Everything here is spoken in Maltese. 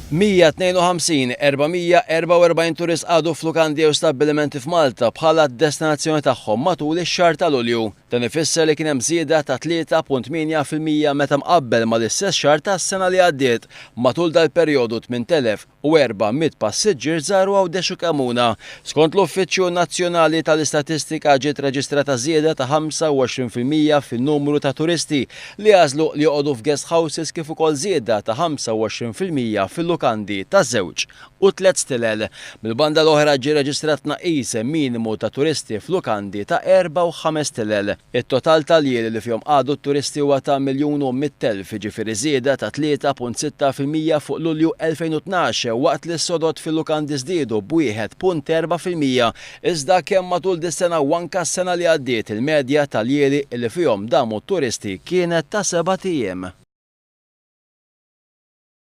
152, 444 turist qagħdu f'lukandi jew stabbilimenti f'Malta bħala d-destinazzjoni tagħhom matul ix-xahar ta' Lulju. Dan ifisser li kien hemm żieda ta' 3.8% meta mqabbel mal-istess xahar tas-sena li għaddiet. Matul dal-perjodu 8,400 passiġġier żaru Għawdex u Kemmuna. Skont l-Uffiċċju Nazzjonali tal-Istatistika ġiet reġistrata żieda ta' 25% fin-numru ta' turisti li għażlu li joqogħdu f'guest houses kif ukoll żieda ta' 25% fil-lukandi ta' żewġ u tlett stilel. Mill-banda l-oħra ġie reġistrat tnaqqis minimu ta' turisti f'lukandi ta' erba' u ħames stilel. It-total ta' ljieli li fihom qagħdu t-turisti huwa ta' 1,100,000, jiġifieri żieda ta' 3.6% fuq Lulju 2012 waqt li s-sodod fil-lukandi żdiedu b'1.4%. Iżda kemm matul dis-sena u anke s-sena li għaddiet il-medja ta' ljieli li fihom damu t-turisti kienet ta' sebat ijiem.